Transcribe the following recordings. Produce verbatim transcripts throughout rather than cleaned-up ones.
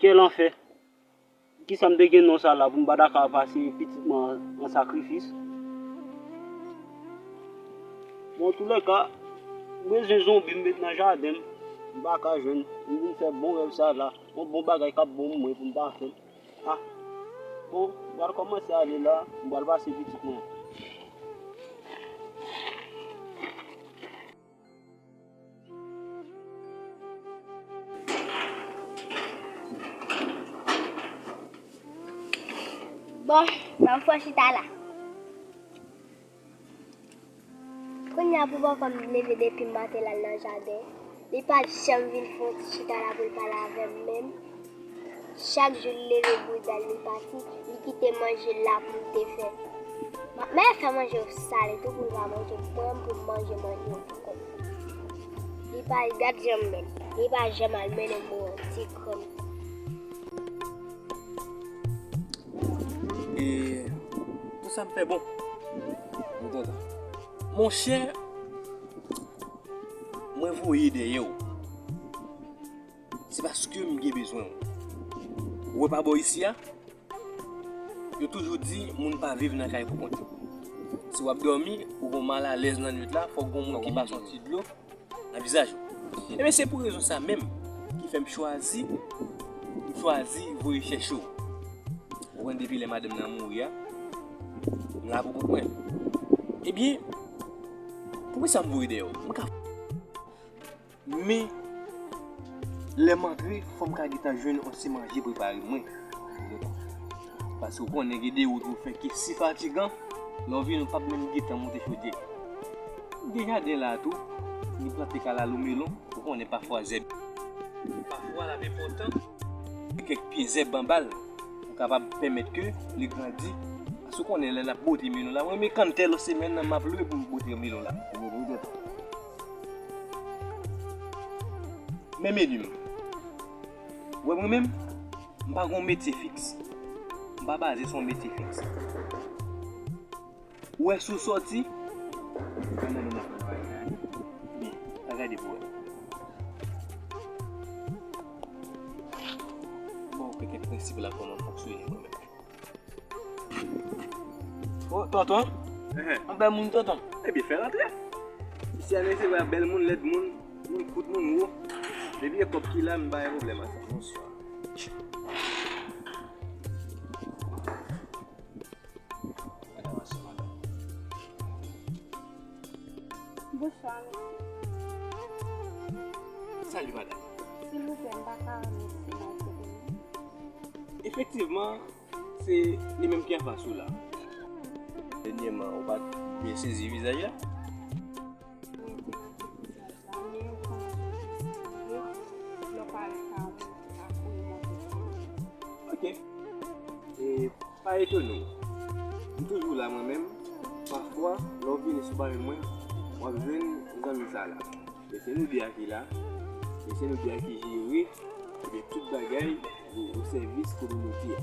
Kèl anfè! Poukisa m te gen non sa la pou m pa ta ka pase pitit mwen an sakrifis? Bon, antoulèka, m bezwen zonbi m met nan jaden m. M pa ka jwenn. M vin fè bon rèv sa la. Yon bon bagay k ap bon pou mwen pou m pa fè l. Ah, bon, m pral kòmanse ale la. M pral pase pitit mwen. Bon, ban m fè chita la. Kounye a pou bòkò m leve depi maten l al nan jaden. Li pa janm vin fè yon ti chita la pou l pale avè m menm. Chak jou l leve bouda l li pati, li kite manje la pou l te fè. M ap mèt fè manje yo sale tou pou l pa manje, mwen pou m manje manje yo pou kont mwen. Li pa gad jan m bèl, li pa janm al mennen m yon ti grenn. E tout sa m fè bon. M kontan. Monchè, mwen voye dèyè w. Se paske m gen bezwen w. Ou wè pa bò isi a? Yo toujou di moun pa viv nan kay pou kont yo. Si w ap dòmi, ou gon malalèz nan nwit la, fòk gon moun ki pase yon ti dlo nan vizaj ou. Ebyen, se pou rezon sa menm ki fè m chwazi, m chwazi voye chèche w. Ou konprann, depi lè madanm nan mouri a, m la pou kont mwen. Ebyen, poukisa m voye dèyè w? M ka Men, lè m antre, fò m ka gentan jwenn yon ti manje prepare mwen. Paske w konnen gen de wout ou fè ki si fatigan, lè w vini, ou p ap menm gentan monte chodyè. Gen jaden la tou, ni plante kalalou, melon, ou konnen pafwa zèb. Pafwa l ap enpòtan. Kèk pye zèb anba l, pou kapab pèmèt ke li grandi. Paske w konnen lè l ap bote melon la, mwen menm kanntè lòt semèn nan, m ap lwe pou m bote melon la. Men meni m. Ou wè mwen menm, m pa gen yon metye fiks. M pa baze sou yon metye fiks. Ou wè si w sòti, ann nan nou nan travay la. Byen, pa gade pou wè. Bon, kèk prensip la kòman fonksyone mwen menm. Oh, tonton. Enhen. An bèl moun, tonton. Ebyen, fè l antre. Isi a, nou resevwa bèl moun, lèd moun, moun kout, moun wo. Depi e kòb ki la, m pa gen pwoblèm ak sa. Bonswa. Bonswa, mesye. Salut, madame. Silvouplè, m pa ka rann yon ti manje pou nou. Efektivman, se li menm ki anfas ou la. Dènyèman, ou pa t byen sezi vizaj la? Wi, m te manke vizaj la, men ou konnen sou Facebook, lè w parèt la, ou ka kouri monte. Ok. E pa etone w. M toujou la mwen menm. Pafwa, lè w vini sou paj mwen, w ap jwenn zanmi sa la. Men se nou de a ki la. Men se nou de a ki jere, ebyen, tout bagay o, o sèvis kominote a.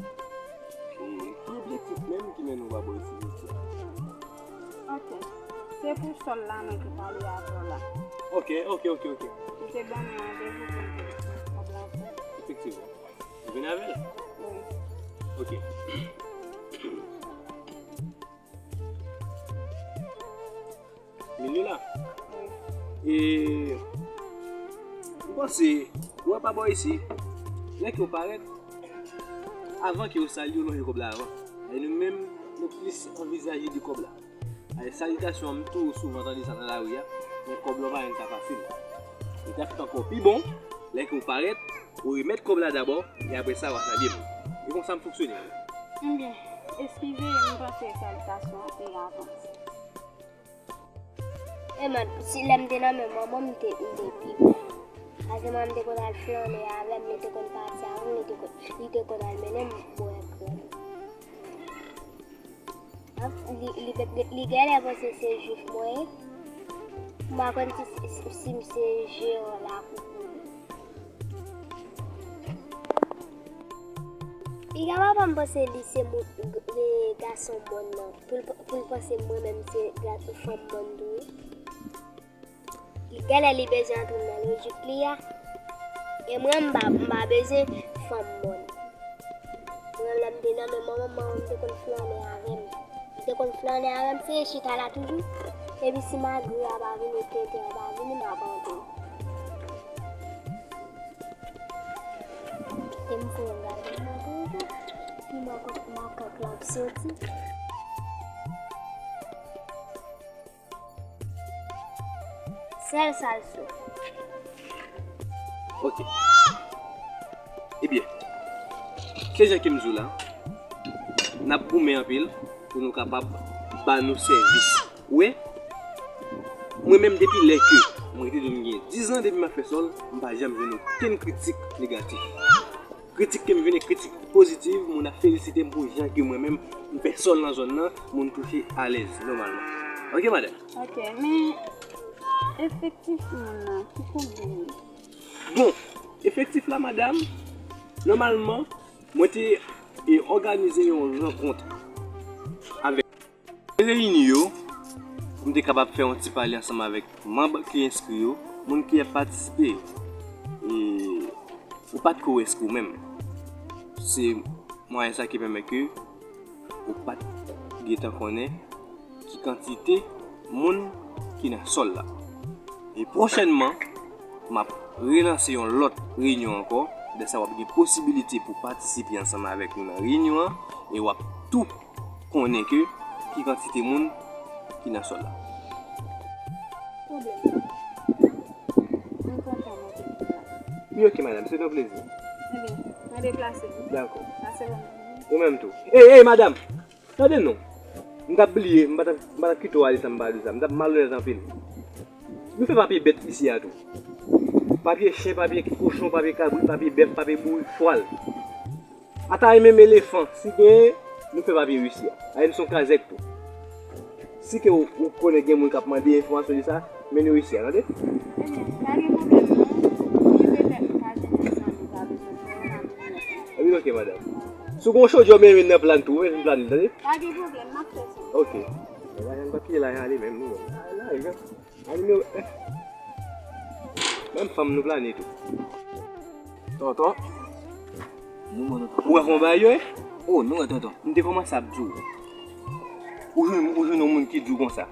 E ki objektif menm ki mennen w pa bò isi jodi a? Ok. Se pou sòl la mwen te pale avè w la. Ok, ok, ok, ok. Ou te ban mwen randevou pou m te vin pran kòb la pou ou. Efektivman. Ou vin avè l? Wi. Ok. Mil dola. E, m panse, ou wè pa bò isi, lè ke yo parèt, avan ke yo salye, yo lonje kòb la avan. E nou menm, nou plis anvizaje de kòb la. E salitasyon an, m twò souvan tande sa nan lari a, men kòb la pa jwenn sa fasil. Li ta fèt ankò pi bon, lè ke ou parèt, ou remèt kòb la dabò, e apre sa, w a salye m. E konsa m fonksyone. Ebyen, eskize, m panse salitasyon an te avan. E man, si lè m te nan men manman m, m te, m te pi bon. Paske manman m te konn al flannen avè m, li te konn pati avè m, li te konn, li te konn al mennen m bwè krèm. Li, li, li genlè panse se jwif mwen ye. M pa konn si, si, si m se jeran lakou pou li. Piga papa m panse li se moun, gason mòn nan. Pou l, pou l panse mwen menm se fanm mòn tou wi. Li genlè li bezwen antre nan lojik li a. E mwen m pa, m pa bezwen fanm mòn. Lè m te nan men manman m, manman m te konn flannen avè m. Li te konn flannen avè m, se chita la toujou. Epi si magre a pa vini, tenten an pa vini, m ap antre. E m fè yon gade m antre tou. Pi makak la ap soti. Sèl sa l sou. Ok. Ebyen, se jan ke m di w la, n ap goumen anpil pou nou kapab ba nou sèvis. Ou wè, mwen menm depi lè ke mwen te di w m gen diz an depi m ap fè sòl, m pa janm jwenn okenn kritik negatif. Kritik ke m jwenn e kritik pozitiv, moun ap felisite m pou jan ke mwen menm m fè sòl nan zòn nan, moun touche alèz nòmalman. Ok, madanm? Ok, men efektif moun nan, ki konbyen li? Bon, efektif la, madanm, nòmalman, mwen te e, òganize yon rankont avèk. Mwen reyini yo pou m te kapab fè yon ti pale ansanm avèk manm ki enskri yo, moun ki ap patisipe yo. E ou pa t ko enskri w menm. Se mwayen sa ki pèmèt ke ou pa t gentan konnen ki kantite moun ki nan sòl la. E pwochènman, m ap relanse yon lòt reyinyon ankò. Lè sa a w ap gen posibilite pou patisipe ansanm avèk nou nan reyinyon an e w ap tou konnen ke ki kantite moun ki nan sòl la. Pwoblèm pa. Mwen kontan mwen te vin la. Wi, ok, madanm, se yon plezi. Ebyen, mwen deplase wi. Dakò. Pase bòn jounen. Ou menm tou. Ey, ey, madanm! Tande non. M t ap bliye, m pa t ap, m pa t ap kite w ale san m pa di w sa. M t ap malonèt anpil. Nou fè papye bèt isi a tou. Papye chen, papye kochon, papye kabrit, papye bèf, papye bourik, chwal. Ata e menm elefan, si genyen, nou fè papye yo isi a. Paske nou se yon kazèk tou. Si ke ou, ou konnen gen moun k ap mande enfòmasyon de sa, mennen yo isi a, tande? Ebyen, pa gen pwoblèm non. Mwen petèt m ka jwenn yon zanmi pa bezwen fè yo, m ap vin nèt la. Ebyen, ok, madanm. Si w gen yon chodyè ou menm nan plàn tou, ou menm vin plane l, tande? Pa gen pwoblèm, m ap fè sa. Ok. Lajan pa piye lajan ale menm, nou menm. Lajan. Anime w. Menm fanm nou plane tou. Tonton. Nou mwen nou tonton. Ou wè kòman bagay yo ye? Oh, nou wè tonton. M te kòmanse ap di w. Ou jwenn, ou jwenn yon moun ki di w konsa.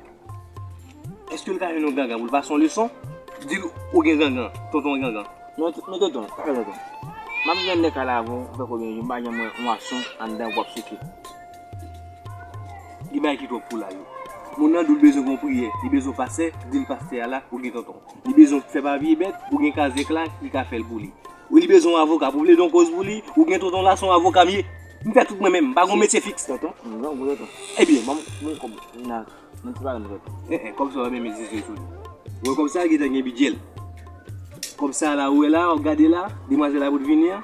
Èske l ka jwenn yon gangan pou l pase yon leson? Di l ou gen gangan, tonton gangan. Men, men tonton, men tonton. M ap vin nan kay la avè w, ou fè konbyen jou, m pa janm wè yon ason anndan w ap souke. Gen bagay ki twòp pou la yo. Moun nan di w l bezwen gen yon priyè, li bezwen yon pastè, di l pastè a la, ou gen tonton. Li bezwen fè papye bèt, ou gen kazèk la ki ka fè l pou li. Ou li bezwen yon avoka pou plede yon koz pou li, ou gen tonton la, se yon avoka m ye. M fè tout mwen menm, m pa gen yon metye fiks. Tonton, m gen yon gwo tonton. Ebyen. Ban m, ban m kòb nan, nan ti pale m tonton. Eh, eh, kòb sa w ap menm egzije sou li. Ou wè kòb sa a gentan gen bidjè l. Kòb sa a la, ou wè la, w ap gade la, demwazèl la pou t vini an.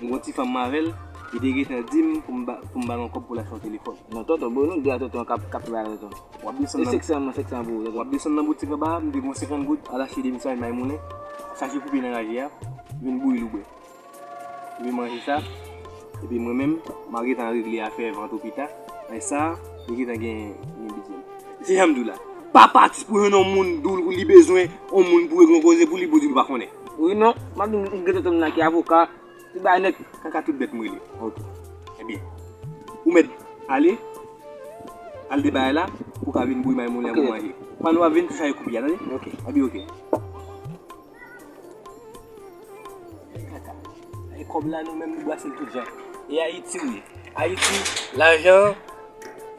M gen yon ti fanm m avè l, li te gentan di m pou m ba, pou m ba l yon kòb pou l achte yon telefòn. Non, tonton, bon, nou de a tonton k ap, k ap travay la, tonton. W ap desann nan. E senk san, mwen, senk san pou ou, tonton. W ap desann nan boutik anba a, m te gen yon senkant goud, al achte de misaj may moulen, chache koupe nan raje a, vin bouyi l ou bwè. Epi manje sa, epi mwen menm, m a gentan regle afè vant ou pita, men sa, li gentan gen, gen bidjè l. Se jan m di w la, pa pati pou jwenn yon moun di w li bezwen yon moun pou regle yon koze pou li, pou di l ou pa konnen. Wi non, m ap di w m gen tonton m nan ki avoka, tout bagay nèt. Kaka tout bèt m rele. Ok. Ebyen, ou mèt ale, al de bagay la, pou w ka vin bouyi may moulen an pou manje. Pandan w ap vin, tou chaje koupi a, tande? Ok. Ebyen, ok. Kaka. E kòb la, nou menm, nou brase l tout jan. E Ayiti, wi. Ayiti, lajan,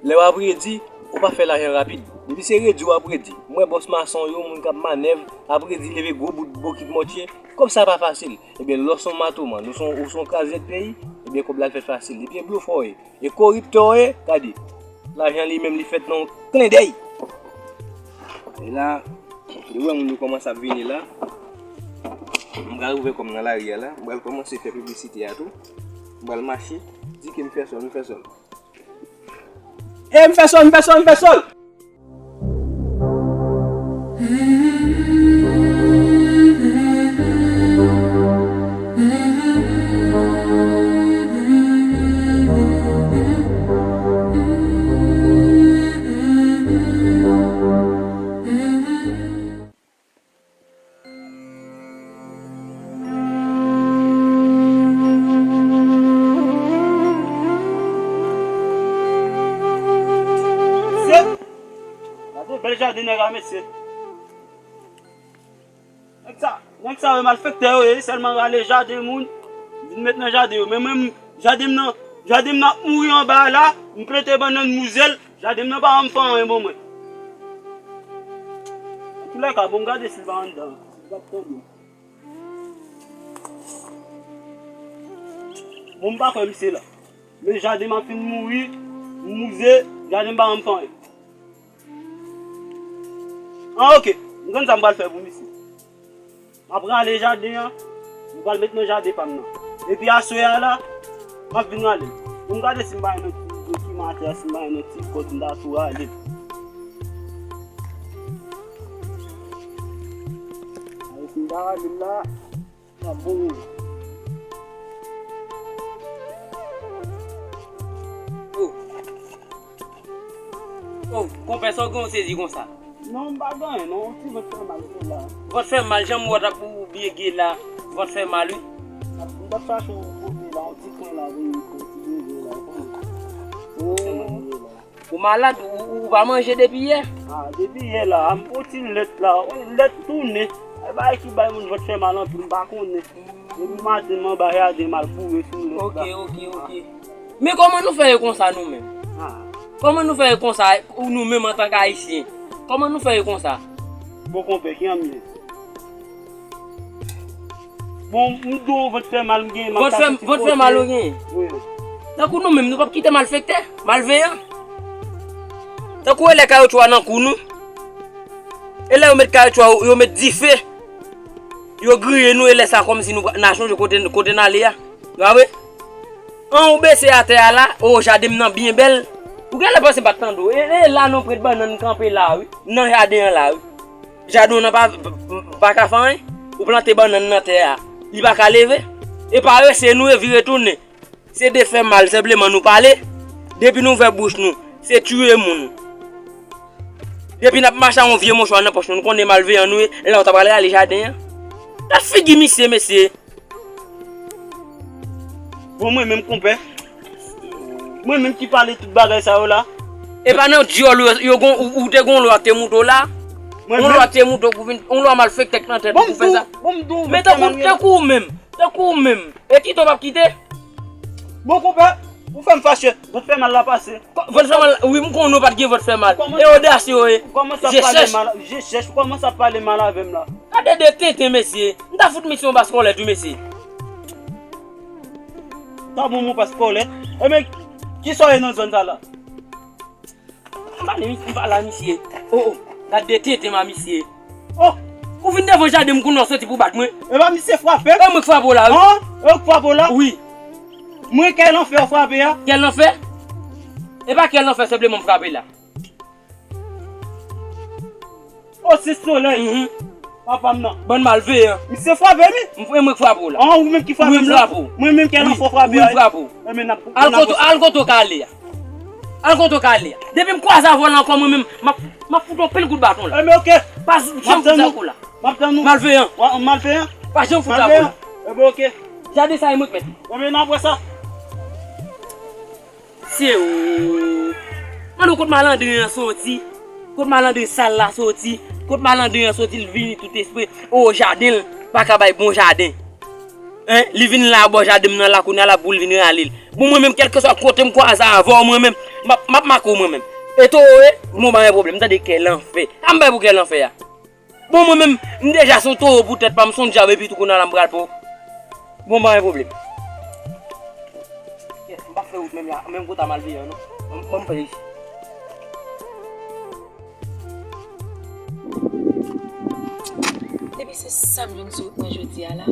lè w ap redi, ou pa fè lajan rapid. Depi se redi w ap redi. M wè bòs mason yo, moun k ap manèv, ap redi, leve gwo bout bokit mòtye. Kòb sa pa fasil. Ebyen, lè w se yon matoman, ou se yon, ou se yon krazèt peyi, ebyen, kòb la fèt fasil. Depi e blofè w ye, e koriptè w ye, gade, lajan li menm li fèt nan yon klendèy. E la, depi w wè moun yo kòmanse ap vini la, m pral ouvè kò m nan lari a la, m pral kòmanse fè piblisite a tou. M pral mache, di ke m fè sòl, m fè sòl. E m fè sòl, m fè sòl, m fè sòl! Nèg a mesye. Nèg sa, nèg sa yo malfektè yo ye, sèlman rale jaden moun, vin met nan jaden yo. Men mwen, jaden m nan, jaden m nan ap mouri anba a la, m plante bannann mouze l, jaden m nan pa janm fè anyen bon mwen. Antoulèka, bon, m gade si l pa anndan, si l p ap tande m. Bon, m pa kwè misye la. Men jaden m ap fin mouri, m mouze, jaden m pa janm fè anyen. An, oke, m konn sa m pral fè pou misye. M ap rale jaden an, m pral met nan jaden pa m nan. Epi aswè a la, m ap vin rale l. Pou m gade si m pa gen yon ti dokiman atè a, si m pa gen yon ti kòd m ta tou rale l. Gade si m ta rale l la. Sa bon. Oh. Oh, konpè, sa w gen w sezi konsa? Non, m pa gen anyen, non, yon ti vant fè mal, se la. Vant fè mal, jan m wè w t ap ou byege la, vant fè mal, wi. M t ap chache yon kote la, yon ti kwen la, pou yon ti byege la, ou konnen. Oh. Ou malad, ou, ou, ou pa manje depi yè? Ah, depi yè la, m pran ti lèt la, lèt tounen. E bagay ki bay moun vant fè mal anpil, m pa konnen. Depi maten, m anba jaden, m al boure sou lèt la. Ok, ok, ok. Men kòman nou fè ye konsa nou menm? Ah. Kòman nou fè ye konsa, ou nou menm antanke Ayisyen? Kòman nou fè ye konsa? Bon, konpè, ki an m ye? Bon, m di w vant fè mal m genyen, m ap chache ti kote. Vant fè mal ou genyen? Wi. Tankou nou menm, nou p ap kite malfektè, malveyan. Tankou e lè kayotchou a nan kou nou. E lè yo met kayotchou a, yo met dife. Yo griye nou, e lè sa kòmsi nou pa, n a chonje kote, kote n ale a. Pa vre? An, ou bese atè a la, o, jaden m nan byen bèl. Ou genlè panse m pa t tande w. E, e la non prèt bannann kanpe la, wi. Nan jaden an la, wi. Jaden w nan pa, pa, pa ka fè anyen. Ou plante bannann nan tè a. Li pa ka leve. E parese nou e vire tounen. Se de fè mal senpleman nou pale. Depi nou ouvè bouch nou, se tiye moun. Depi n ap mache a yon vye mouchwa nan pòch nou, nou konnen malveyan nou ye. E la w ta pral rale jaden an. Gad figi misye, mesye. Bon, mwen menm, konpè. Mwen menm ki pale tout bagay sa yo la. E pa nan dyòl yo, yo gon, ou, ou te gon lwa te moute w la. Mwen menm. Gon lwa te moute w pou vin, gon lwa malfektè k nan tèt ou pou fè sa. Bon, m di w, bon, m di w, men tankou, tankou ou menm, tankou ou menm. E kite w p ap kite. Bon, konpè, ou fè m fache. Vant fè mal la pase. Vant fè mal, wi, m konnen w pa t gen vant fè mal. E odasye w ye. Ou kòmanse ap pale mal, je chèch, ou kòmanse ap pale mal avè m la. Gade de tenten, mesye. M ta fout misye yon paskòlèt, wi, mesye. Sa bon, mon paskòlèt. Ebyen, kisa w ye nan zòn sa la? M pale, m pale a misye. Oh, oh, gade de tenten a misye. Oh, ou vin devan jaden m kounye a w soti pou bat mwen. E pa misye frape m? E mwen k frape w la, wi. An? E ou k frape w la? Wi. Mwen kè lanfè w frape a? Kè lanfè? E pa kè lanfè senpleman m frape la. O se solèy. Mhm. Papa m nan. Bann malveyan. Misye frape wi. M, e mwen k frape w la. An, ou menm ki frape m la? Mwen menm k frape w. Mwen menm kè lanfè w frape a. Wi, m frape w. E men n ap, n ap fè sa. Al kote w ka ale a. Al kote w ka ale a. Depi m kwaze avè w la ankò mwen menm, m ap, m ap fout w anpil kout baton la. E men oke. Pa janm fout zak w la. M ap tann ou. Malveyan. Wa, malveyan. Pa janm fout zak w la. Malveyan. E ben oke. Jaden sa e mwen k mèt li. E men n ap wè sa. Se ou. Mande w kot malandren an soti. Kot malandren sal la soti. Kot malandren an soti, l vini tout espre. O, jaden l pa ka bay bon jaden. Hein? Li vin la bò jaden m nan la kounye a la pou l vin rale l. Bon, mwen menm, kèlkeswa kote m kwaze avè w, mwen menm, m ap, m ap make w mwen menm. E towo, e, bon, pa gen pwoblèm, m tande kè lanfè. Sa m bay pou kè lanfè a? Bon, mwen menm, m deja se yon towo pou tèt pa m, se yon dyab, epi tou kounye a la m pral pran w. Bon, pa gen pwoblèm. Kèt, m p ap fè wout menm la, menm kote a malveyan, non. Ban m, ban m pran isi. Depi se sa m jwenn sou wout mwen jodi a la,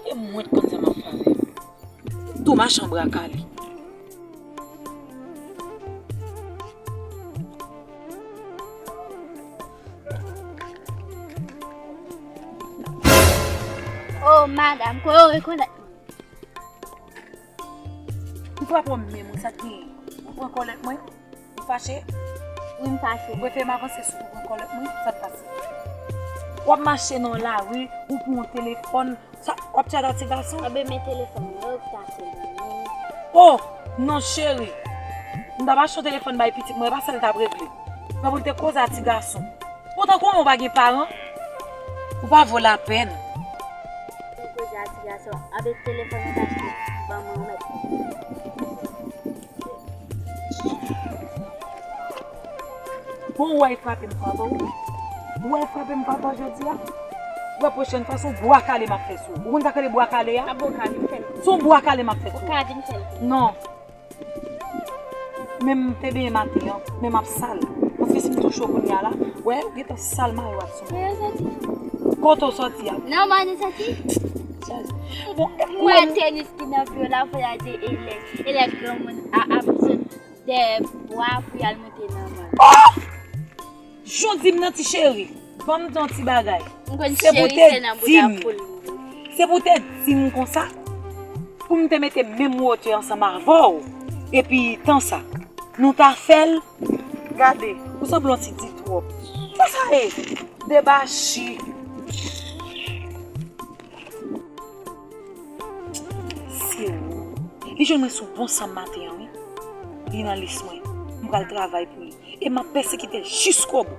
e mwen k konn sa m ap fè avè l. Tou machan bra kale. Oh, madam, kwè w rekonèt mwen? Ou frape w menm, wi, sa k genyen? Ou pran kòlèt mwen? Ou fache? Wi, m fache. Ou prefere m avanse sou ou pran kòlèt mwen? Sa k pase? W ap mache nan lari, ou pran yon telefòn, sa, w ap tchade a ti gason? Anben, men telefòn mwen, ou ta se mwen. Oh, non, cheri. M t ap achte yon telefòn bay pitit mwen, e pa sa l t ap regle. Mwen pou l te koze a ti gason. Kontan konnen w pa gen paran, ou pa vo lapèn. Ou koze a ti gason, avèk telefòn ou t achte, ban mwen yon mèt. Bon, ou wè frape m fò avè w. Ou wè frape m fò avè w jodi a. Ou wè pwochèn fwa se yon bwa kale m ap fè sou ou. Ou konn sa k rele bwa kale a? A bwa kale m fè l. Se yon bwa kale m ap fè sou ou. Ou ka di m fè l. Non. Men m te benyen maten an, men m ap sal. Paske si m touche w kounye a la, wè, ou gentan sal mayo a sou mwen. Kote w soti a? Nan mwen soti. Bon, mwen tenis ki nan pye w la, fò y a di elèv, elèv granmoun a ap sot dèyè bwa pou y al monte nan mòn. Oh! Jodi m nan ti cheri, ban m di yon ti bagay. M konn Se pou cheri te se nan di bouda m. Poul. Se pou te di m konsa, pou m te mete menm wotè ansanm avè w, epi tan sa, nou ta fè l. Gade, ou sanble yon ti di twòp. Sa sa ye? Debachi. Se ou. Li jwenn mwen sou bon san maten an, wi. Li nan lis mwen. M pral travay pou li. E m ap pèsekite l jiskobou.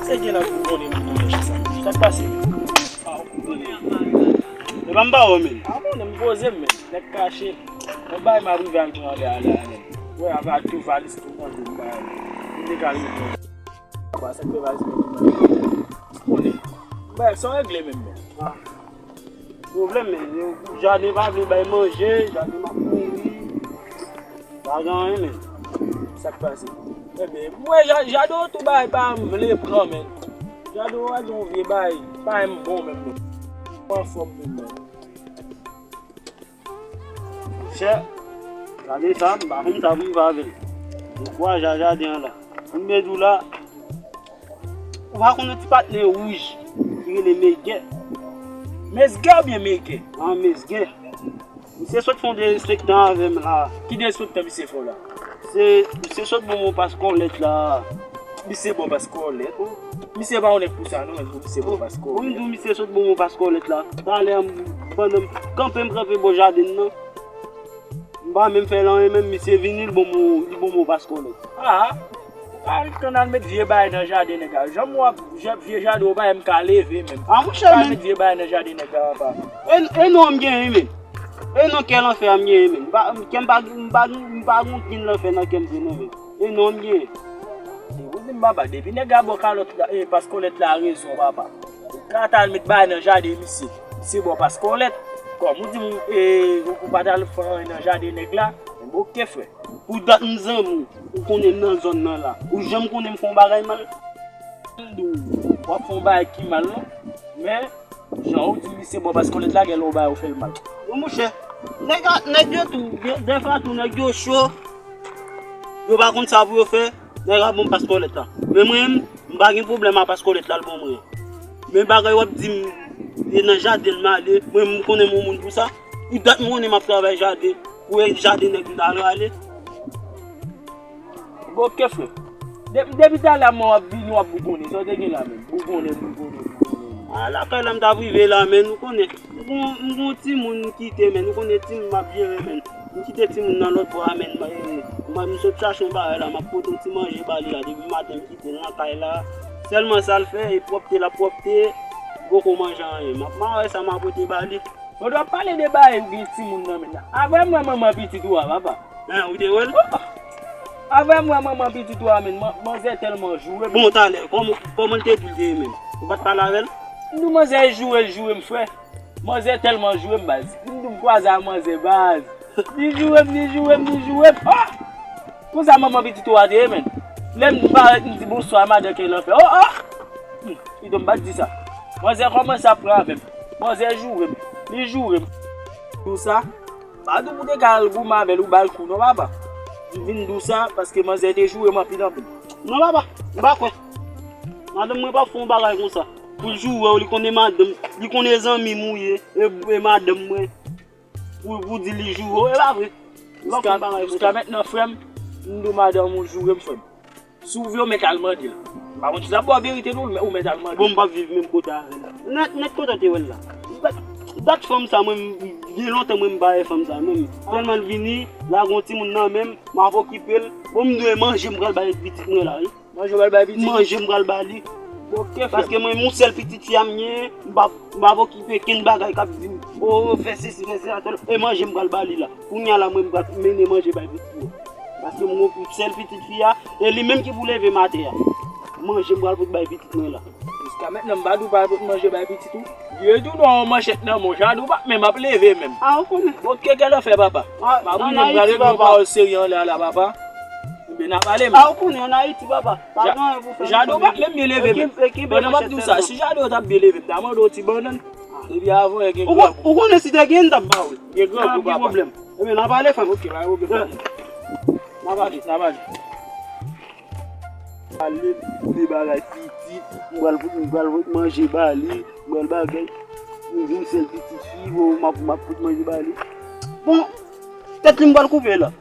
Se gen nan pou konnen m konnen sa. Sa k pase? E pa m pa wè w, men. A bon, m poze m, men. Nèg kache. Mwen bay m ap rive al pran ale, ale, ale. Wè, avè ak tou valiz, tou nan men m, bay. M te ka rive. Apa, sa k fè valiz mwen tou nan men m. Konnen. Bay, sa w regle menm, men. Ah. Pwoblèm, men, yo, jaden pa vle bay manje, jaden ap mouri. Pa gen anyen, men. Sa k pase? Ebyen, mwen, ja-, jaden w tou bay pa m vle pran, men. Jaden w a gen yon vye bay, pa m bon, menm, men. Anfòm, menm, men. Chè, gade sa, m pa konn sa pou m fè avè l. Dekwa ja jaden an la. Pou m byen di w la, ou pa konn yon ti patnè wouj ki rele Meyke? Mezge oubyen Meyke? An, Mezge. Misye sot fè yon derespektan avè m la. Ki derespektan misye fè w la? Se, misye sot ban mwen paskòlèt la. Misye ba w paskòlèt? Misye pa yon nèg pou sa non, men pou misye ba w paskòlèt. Pou m di w misye sot ban mwen paskòlèt la. Talè m, pandan m kanpe, m kanpe bò jaden nan. M pa menm fè l anyen, menm misye vini, li ban mwen, li ban mwen paskòlèt. Ah, ou pa ret konn al met vye bagay nan jaden nèg la. Jan m wè w ap, jan vye jaden w bay, m ka leve menm. Ah, monchè, ou pa al met vye bagay nan jaden nèg la, papa. E, e non, m genyen, men. E non, kè lanfè a m genyen, men. M pa, kè m pa, m pa, m pa gen okenn lanfè nan kè m vre non, men. E non, m genyen. Ou di m, papa, depi nèg la ba w kalòt la, e, paskòlèt la, rezon, papa. Ou ka t al met bagay nan jaden misye. Misye ba w paskòlèt. Kòm ou di m, e, ou, ou pa t al fè anyen nan jaden nèg la, men oke, frè. Pou dat m zanmi w, ou konnen m nan zòn nan la. Ou janm konnen m fè yon bagay mal? M di w, w ap fè yon bagay ki mal, non. Men, jan ou di misye ba w paskòlèt la, gen lè w bay ou fè l mal. Wi, monchè. Nèg a, nèg yo tou, gen, dèfwa tou, nèg yo cho. Yo pa konn sa pou yo fè. Nèg la ban m paskòlèt la. Men mwen menm, m pa gen pwoblèm a paskòlèt la, l ban mwen an. Men bagay w ap di m, e nan jaden m ale, mwen menm m konnen m yon moun pou sa. Pou dat m konnen m ap travay jaden, pou e jaden nèg m ta rale. Bon, oke, frè. De-, depi talè a, mwen w ap vini, w ap bougonnen. Sa w te gen la menm? Bougonnen, bougonnen, bougonnen. A, lakay la m t ap rive la, men nou konnen. M gon, m gon timoun m kite, men nou konnen timoun m ap jere, men. M kite timoun nan lòt bò a, men. Mwen, mwen, m sot chache yon bagay la, m ap pote yon ti manje ba li la, depi maten m kite l nan kay la. Sèlman sa l fè, e pwòpte l ap pwòpte, li poko manje anyen. M ap mare sa m ap pote ba li. Bon, w ap pale de bagay ou gen timoun nan men la. Avè m wè manman pitit ou a, papa. Hein, ou te wè l? Avè m wè manman pitit ou a, men. Man-, manzè tèlman joure m. Bon, talè, kòman, kòman l te di l te ye menm? Ou pa t pale avè l? M di w manzè joure l, joure m, frè. Manzè tèlman joure m, baz. M di w m kwaze ak manzè, baz. Li joure m, li joure m, li joure m. Ah! Konsa manman pitit ou a te ye, men. Lè m parèt, m di bonswa, madan kè lanfè. Oh, oh! Hmm, pito m pa t di sa. Manzè kòmanse ap pran avè m. Manzè joure m. Li joure m. Konsa, pa di w pou te ka al goumen avè l, ou ba l kou non, papa. M vin di w sa, paske manzè te joure m anpil, anpil. Non, papa, m pa kwè. Madanm mwen p ap fè yon bagay konsa. Pou l joure w, li konnen madanm, li konnen zanmi m ou ye, e, e madanm mwen. Pou, pou di li joure w, e pa vre. Jiska mentnan, frè m, m di w madanm ou joure m, frè m. Si w vle, w mèt al mande l. M pa konn si l ap ba w verite non, ou mèt al mande l. Bon, m p ap viv menm kote avè l la. Nèt, nèt kote w te wè l la. Dat, dat fanm sa, mwen, gen lontan mwen m pa wè fanm sa menm. Tèlman l vini, lage yon timoun nan men m, m ap okipe l. Bon, m dwe manje, m pral bay pitit mwen la, wi. Manje w pral bay pitit? Manje m pral ba li. Ok, frè. Paske mwen, yon sèl pitit fi a m gen, m p ap, m p ap okipe kenn bagay k ap di m, o, fè sesi, fè sela, tèl, e manje m pral ba li la. Kounye a la, mwen, m pral mennen manje bay pitit mwen. Paske m gon sèl pitit fi a, e li menm ki pou leve maten an. Manje m pral pot bay pitit mwen la. Jiska mentnan, m pa di w pa pot manje bay pitit ou. Vye di w nan yon manchèt nan men w, Jado p ap menm ap leve menm. A, ou konnen. Bon, kèkè nan fè, papa. A, m ap ri, m pral regle yon pawòl serye anlè a la, papa. Ebyen, n a pale, men. A, ou konnen, ann Ayiti, papa. Pa gen anyen pou fè. Jado p ap menm byen leve, men. Pandan m ap di w sa, si Jado t ap byen leve, m ta mande w ti bannann. Epi avan, gen grangou. Ou konnen si te gen, m t ap ba ou l. Gen grangou, papa. Pwoblèm. Ebyen, n a pale, frè m. Ok, pa gen pwoblèm. N a pale, n a pale. Pale de bagay pitit, m pral, m pral manje ba li, m pral bagay. M gen yon sèl pitit fi, bon, m ap, m ap fout manje ba li. Bon, tèt li m pral koupe la.